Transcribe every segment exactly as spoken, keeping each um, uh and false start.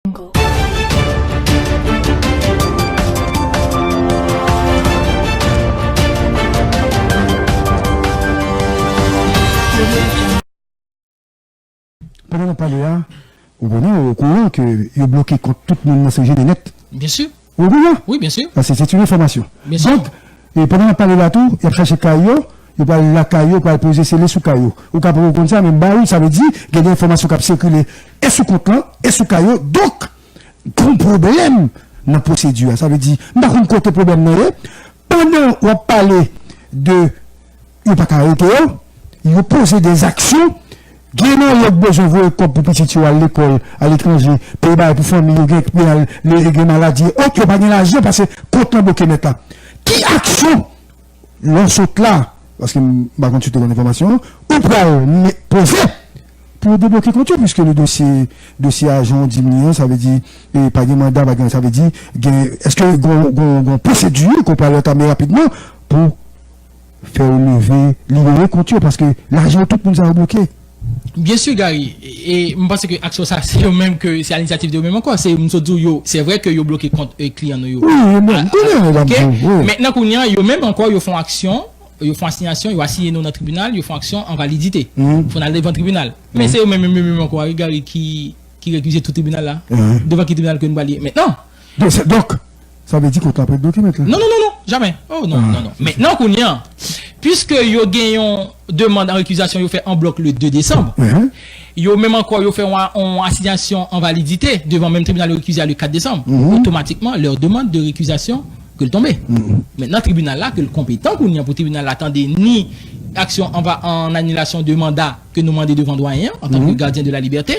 Pandan n ap pale a, ou konnen, ou okouran ke yo bloke kont tout moun nan Sogener nèt. Byen si. Ou okouran? Wi, byen si. Paske se yon enfòmasyon. Byen si. Donk, e pandan n ap pale la tou, y ap chache kay yo, yo pral lakay yo, pral poze sele sou kay yo. Ou ka poko konn sa, men m ba ou, sa vle di, gen de enfòmasyon k ap sikile e sou kont lan, e sou kay yo. Donk, gon pwoblèm nan pwosedi a. Sa vle di, m pa konn kote pwoblèm nan ye. Pandan w ap pale de yo pa ka arete yo, yo poze de zaksyon. Gen nan yo k bezwen voye kòb pou pitit yo al lekòl aletranje, peye bagay pou fanmi yo, gen k pral gen maladi, e yo pa gen lajan paske kont lan bloke nèt la. Ki aksyon lè w sot la, paske m pa konn si w te konn enfòmasyon an, ou pral me- poze pou yo debloke kont yo, piske le dosye, dosye ajan w di m li an, sa vle di, e, pa gen manda, pa gen, sa vle di, gen, èske gon, gon, gon pwosedi ke w pral antame rapidman pou fè yo leve, libere kont yo, paske lajan tout moun sa yo bloke. Byen si, Gary, e, e m panse ke aksyon sa, se yo menm ke, se a linisiyativ de yo menm ankò, se, m sot di w yo, se vre ke yo bloke kont, e, kliyan nou yo. Wi, wi, men, m konnen, medam, wi. Mentnan, kounye a, yo menm ankò, yo fè yon aksyon, yo fè yon asiyasyon, yo asiye nou nan tribinal, yo fè yon aksyon envalidite. Fò n al devan tribinal. Men se yo menm, menm, menm ankò, Gary, ki, ki rekize tout tribinal la. Devan ki tribinal ke nou pral ye mentnan? Donk, se, donk, sa vle di kont la ap ret bloke mentnan? Non, non, non, non, jamè. Oh, non, non, non. Mentnan, kounye a, piske yo gen yon demann an rekizasyon yo fè an blòk le de desanm, yo menm ankò, yo fè yon, yon asiyasyon envalidite devan menm tribinal yo rekize a le kat desanm. Otomatikman, leur demande de récusation ke l tonbe. Mentnan, tribinal la, ke l konpetan kounye a pou tribinal la tande ni aksyon an va-, an anilasyon de manda ke nou mande devan dwayen an, antanke gadyen de la libète.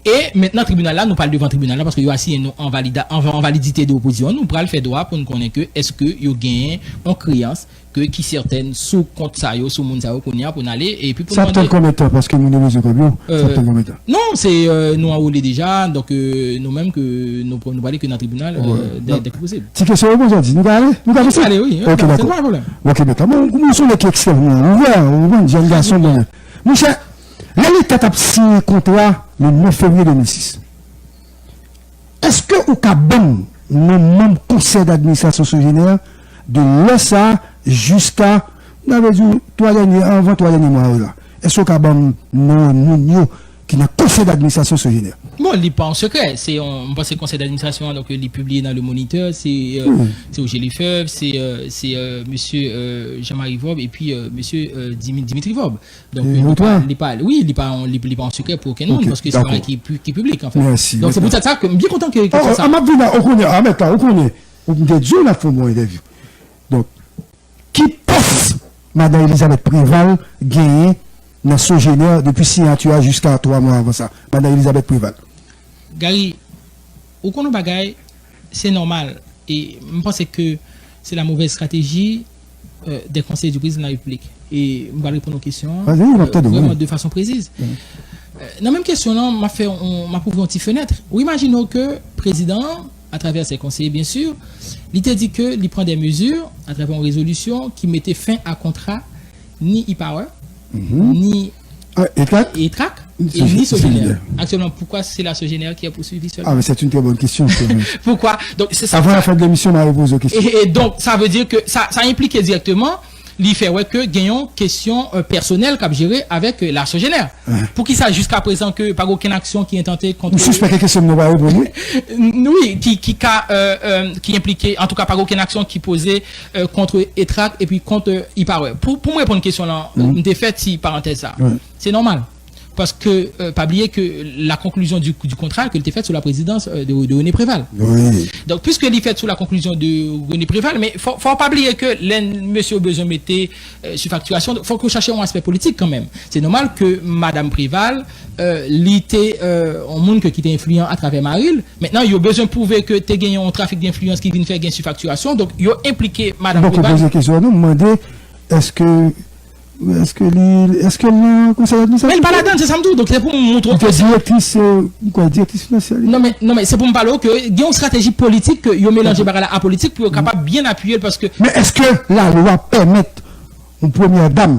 E mentnan, tribinal la, nou pral devan tribinal la, paske yo asiyen nou an valida-, an, an validite de opozisyon, nou pral fè dwa pou n konnen ke èske yo genyen yon kreyans ke ki sètèn sou kont sa yo, sou moun sa yo kounye a pou n ale, epi pou n mande. Sa ap tann konbyen tan, paske moun yo bezwen kòb yo? Sa ap tann konbyen tan? Non, se, euh, nou anwole deja, donk, euh, nou menm ke nou, nou prale ke nan tribinal, euh, dè, dè ke posib. Ti kesyon yo poze, di, nou ka ale? Nou ka avanse? Nou ka ale, wi. Ok, dakò. Ok, mèt la. Bon, nou se yon nèg ki ekstrèmman ouvè, ou konprann, jèn gason, bon. Monchè, lè Leta t ap siyen kontra le nèf fevriye de mil sis, èske ou ka ban m non manm konsèy d'administrasyon Sogener de lè sa a jiska, n a vle di, twa dènye, anvan twa dènye mwa yo la? Èske ou ka ban m non moun yo ki nan konsèy d'administrasyon Sogener? Bon, li pa yon sekrè. Se yon, m panse konsèy d'administrasyon an, donk, li pibliye nan Le Moniteur, se, euh, se Roger Lefebvre, se, euh, se, euh, mesye, euh, Jean-Marie Vorbe epi, euh, mesye, euh, Dimi-, Dimitri Vorbe. Donk, euh, li pa, li pa, wi, li pa yon, li, li pa yon sekrè pou okenn moun, paske se yon bagay ki pi-, ki piblik, anfèt. Donk, se poutèt sa ke m byen kontan ke, ke sa. M ap vin la, ou konnen, a, mèt la, ou konnen, ou m te di w n ap fè yon bon entèvyou. Donk, ki pòs madan Elizabeth Préval genyen nan Sogener depi siyati a jiska twa mwa avan sa? Madan Elizabeth Préval. Gary, ou konn yon bagay, se nòmal. E m panse ke se la mauvaise stratégie, euh, des conseillers du président de la République. E m pral reponn yon kesyon an, euh, vrèman de fason presiz. Euh, nan menm kesyon an, m ap fè yon, m ap ouvri yon ti fenèt. Ou imajine w ke prezidan an, atravè ses conseillers, byen si, li te di ke li pran des mesures atravè yon rezolisyon ki mete fen a kontra ni E-Power, ni E-Trac, e ni Sogener. Actuellement, pourquoi c'est la Sogener qui est poursuivie seulement? Ah, mais c'est une très bonne question, c'est vrai. Pourquoi? Donc, c'est ça. Avant la fin de l'émission, on va poser la question. Et, et donc, ça veut dire que ça, ça implique directement li fè wè ke gen yon kesyon, euh, pèsonèl k ap jere avèk, euh, la Sogener. Poukisa jiska prezan ke pa gen okenn aksyon ki entante kont... Ou sispèk ke kesyon m nan pa reponn, wi. Wi, ki, ki ka, euh, euh, ki enplike, antouka, pa gen okenn aksyon ki poze, euh, kont E-Trac epi kont, euh, E-Power. Pou, pou m reponn kesyon lan, m te fè ti parantèz sa. Se nòmal. Paske, euh, pa bliye ke la conclusion du, du contrat ke li te fèt sou la présidence, euh, de, de René Préval. Donk, piske li fèt sou la conclusion de René Préval, men fò, fò pa bliye ke lè mesye yo bezwen mete, euh, sou faktirasyon, fòk yo chache yon aspè politik kanmenm. Se nòmal ke madanm Préval, euh, li te, euh, yon moun ke, ki te enfliyan atravè mari l. Mentnan, yo bezwen pwouve ke te gen yon trafik denfliyans ki vin fè gen sifaktirasyon. Donk, yo enplike madanm Préval. Mwen poze kesyon, non, m mande, èske Èske li, èske l nan konsèy administrasyon? Men li pa ladan, se sa m di w. Donk, se pou m montre w ke se direktris, euh, m kwè direktris finansyè li. Non, men, non, men se pou m pale w ke gen yon estrateji politik ke yo melanje bagay la a politik pou yo kapab byen apiye l, paske... Men èske lalwa pèmèt yon premyè dam,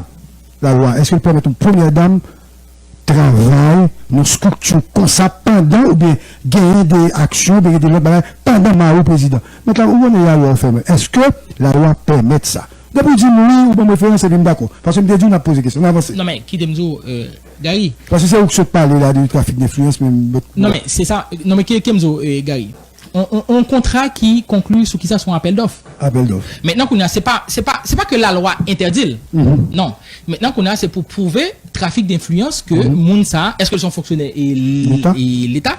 lalwa, èske l pèmèt yon premyè dam travay nan strikti konsa pandan oubyen genyen de aksyon, oubyen genyen de lòt bagay pandan mari w prezidan. Mèt la, ou konnen lalwa ou fè mwen. Èske lalwa pèmèt sa? Depi w di m wi, ou ban m referans, epi m dakò. Paske m te di w n ap poze kesyon. N avanse. Non, men, kite m di w, euh, Gary. Paske se ou ki sot pale la de trafik denfliyans, men m... Non, men, se sa. Non, men, ki, ki m di w, euh, Gary? On, on, on kontra ki konkli sou kisa? Sou yon apèl dòf. Apèl dòf. Mentnan, kounye a, se pa, se pa, se pa ke lalwa entèdi l. Non. Mentnan, kounye a, se pou pwouve trafik denfliyans ke moun sa, èske l se yon fonksyonè e, e Leta?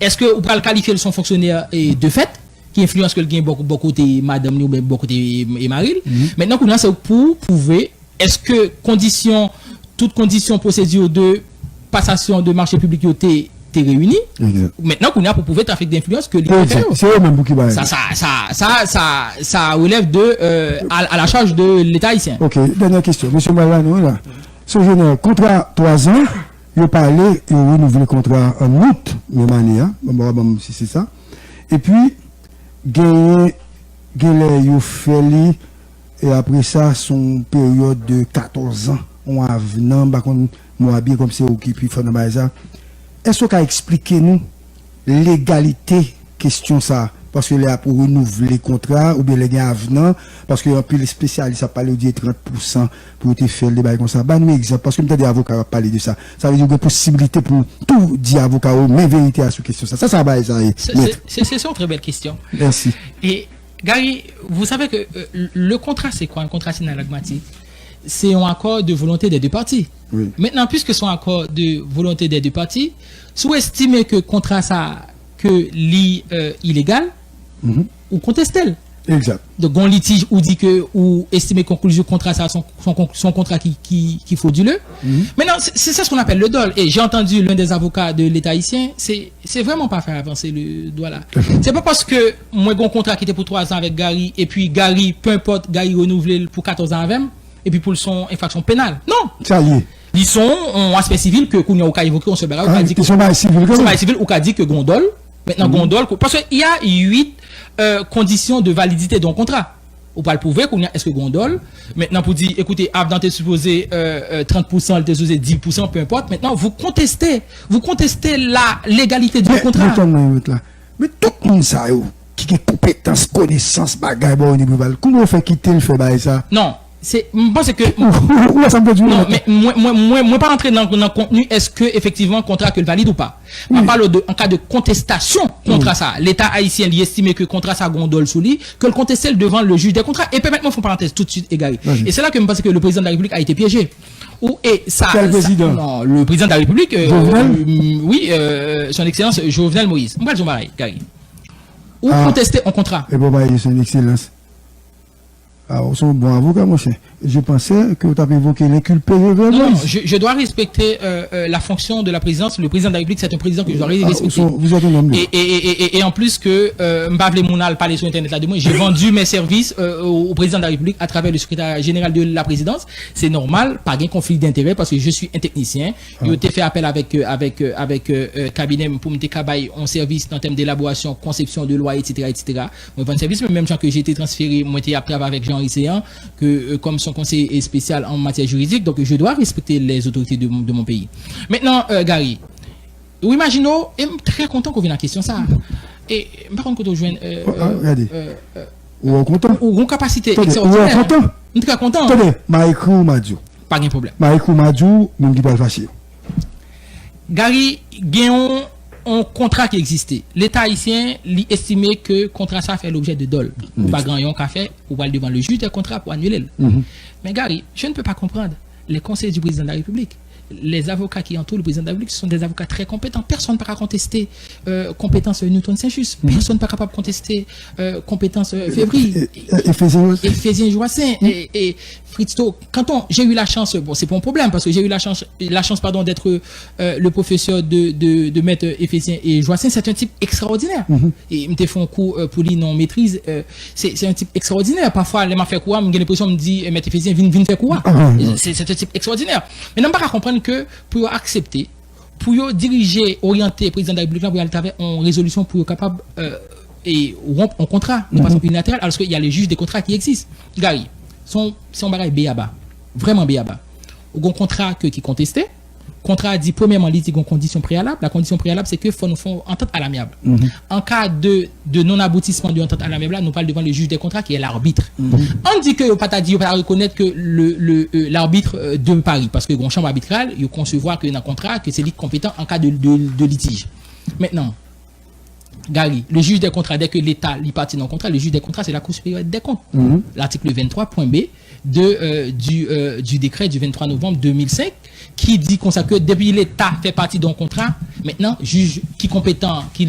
Èske ou pral kalifye l se yon fonksyonè e de fèt, ki enfliyans ke l gen bò, bò kote madanm li oubyen bò kote e, e mari l? Mentnan, kounye a, se pou pwouve èske kondisyon, tout kondisyon pwosedi de pasasyon de mache piblik yo te, te reyini. Mentnan, kounye a, pou pwouve trafik denfliyans ke li te fè yo. Se yo menm pou ki bay. Sa, sa, sa, sa, sa, sa relève de, euh, à, à la charge de l'État haïtien. Ok, dènyè kesyon. Mesye Malano la. Sogener, kontra twa zan, yo pale, yo renouvle kontra an out, menm ane a. Bon, bon, bon, si se sa. Epi, genyen, genlè yo fè li, e apre sa, se yon peryòd de katòz an, yon avnan, m pa konn mo a byen, kòm se ou ki pi fò nan bagay sa. Èske w ka eksplike nou legalite kesyon sa? Paske lè y ap renouvle kontra, oubyen lè gen avnan, paske anpil espesyalis ap pale, yo di e trant pousan pou yo te fè l, de bagay konsa. Ban nou egzanp, paske m tande avoka yo ap pale de sa. Sa vle di ou gen posibilite pou tou di avoka yo men verite a sou kesyon sa. Sa, sa bagay sa ye, mèt. Se, se, se, se yon trè bèl kesyon. Mèsi. E, Gary, vous savez que, euh, le contrat, c'est quoi? Un contrat, c'est une loi pragmatique. C'est un accord de volonté des deux parties. Wi. Maintenant, puisque c'est un accord de volonté des deux parties, si vous estimez que contrat ça, que li, euh, illégal, ou contestez l. Exact. Donk, gon litij ou di ke ou estime konklizyon kontra sa son, son, son kontra ki, ki, ki fodile. Maintenant, c'est, c'est ça ce qu'on appelle le dol. Et j'ai entendu l'un des avocats de l'État haïtien, c'est, c'est vraiment pas faire avancer le doigt là. C'est pas parce que mwen gon kontra ki te pou twa zan avèk Gary, epi Gary, peu importe, Gary renouvle l pou katòz an avè m, epi pou l son enfraksyon penal. Non! Sa l ye. Li son yon aspè sivil ke kounye a ou ka evoke yon sèl bagay, ou ka di ke son bagay sivil, ou ka di ke gon dol. Mentnan, gon dol, paske il y a huit, euh, conditions de validité d'un contrat. Ou pral pwouve kounye a èske gon dol. Mentnan, pou di, ekoute, avnan te sipoze, euh, euh, trant pousan, li te sipoze dis pousan, peu importe. Maintenant, vous contestez, vous contestez la légalité du contrat. Men, men, men, men, la. Men tout moun sa yo ki gen konpetans, konesans, bagay, bò Rene Preval, kouman yo fè kite l fè bagay sa? Non, se, m panse ke... Ou, ou, ou wè sa m vle di w? Non, men mwen, mwen, mwen, mwen pa antre nan, nan kontni èske efektivman kontra ke l valid ou pa. M ap pale de, an ka de kontestasyon kontra sa. Leta ayisyen, li estime ke kontra sa gon dol sou li, ke l konteste l devan le juge des contrats. E pèmèt mwen fè yon parantèz tout de suite, Egari. E se la ke m panse ke le président de la République a été piégé. Ou, e sa, sa, non, le président de la République, euh, euh, oui, euh, son excellence Jovenel Moïse. M pral di yon bagay, Gary. Ou konteste yon kontra. E bon, bagay, son excellence. Ah, ou se yon bon avoka, monchè. Je pensais que ou t ap evoke l'inculpé Jovenel Moïse. Non, non, je, je dois respecter, euh, euh, la fonction de la présidence. Le président de la République, c'est un président que je dois respecter. Ah, vous êtes un homme libre. Et, et, et, et, et en plus que, euh, m pa vle moun al pale sou entènèt la de mwen. J'ai vendu mes services, euh, au, au président de la République à travers le secrétariat général de la présidence. C'est normal, pa gen konfli d'intérêt parce que je suis un technicien. Yo te fè apèl avèk, euh, avèk, euh, avèk, euh, euh, kabinè m pou m te ka bay yon sèvis nan tèm de elaborasyon, konsepsyon de lwa, et cetera, et cetera. Mwen vann sèvis mwen, menm jan ke je te transfere, mwen te ap travay avèk Jean Henry Céant, ke, euh, comme son conseiller spécial en matière juridique, donc je dois respecter les autorités de, de mon pays. Maintenant, euh, Gary, ou imajine w, e m trè kontan ke w vin ak kesyon sa. E m pa konn kote w jwenn, euh, euh, euh, euh, ou kontan? Ou gon kapasite ekstraòdinè. Ou kontan? M trè kontan. Tande, m a ekri w, m a di w. Pa gen pwoblèm. M a ekri w, m a di w, moun ki pral fache yo. Gary, gen yon, yon kontra ki egziste. Leta ayisyen, li estime ke kontra sa fè lobjè de dol. Ou pa gen anyen w ka fè, ou pral devan le juge des contrats pou anile l. Men Gary, je ne peux pas comprendre les conseillers du président de la République. Les avocats qui entourent le président de la République, ce sont des avocats très compétents. Personne pa ka konteste, euh, konpetans Newton Saint-Just. Personne pa kapab konteste, euh, konpetans, euh, Févry. Efezyen Joassaint. Efezyen Joassaint. E, e Fritz Tho, quand on, j'ai eu la chance, bon, c'est pas un problème, parce que j'ai eu la chance, la chance, pardon, d'être, euh, le professeur de, de, de maître Efezyen e Joassaint. C'est un type extraordinaire. E m te fè yon kou, euh, pou li nan metriz, euh, se, se yon tip ekstraòdinè. Pafwa, lè m ap fè kou a, m gen lenpresyon m di, eh, mèt Efezyen, vin, vin fè kou a. Se, se yon tip ekstraòdinè. Men m pa ka konprann ke pou yo aksepte, pou yo dirije, oryante prezidan de la repiblik la pou y al atravè yon rezolisyon pou yo kapab, euh, e wonp yon kontra de fason inilateral, alòske y a le juge de kontra ki egzis. Gary, se yon, se yon bagay beyaba. Vrèman beyaba. Ou gen yon kontra ke, ki konteste, kontra a di, premyèman, li di gen yon kondisyon preyalab. La kondisyon preyalab, se ke fò nou fè yon antant alamyab. An ka de, de non-aboutissement de antant alamyab la, nou pral devan le juge des contrats, ki est l'arbitre. Ann di ke yo pa ta di, yo pa ta rekonèt ke le, le, euh, l'arbitre, euh, de Paris, paske gen yon chanm abitral, yo konsevwa ke nan kontra, ke se li ki konpetan an ka de, de, de litij. Mentnan, Gary, le juge des contrats, dès que l'État li pati nan kontra, le juge des contrats, c'est la Cour supérieure des comptes. L'article vingt-trois point B de, euh, du, euh, du décret du vingt-trois novembre deux mille cinq, ki di konsa ke depi Leta fè pati de yon kontra, mentnan, jij ki konpetan, ki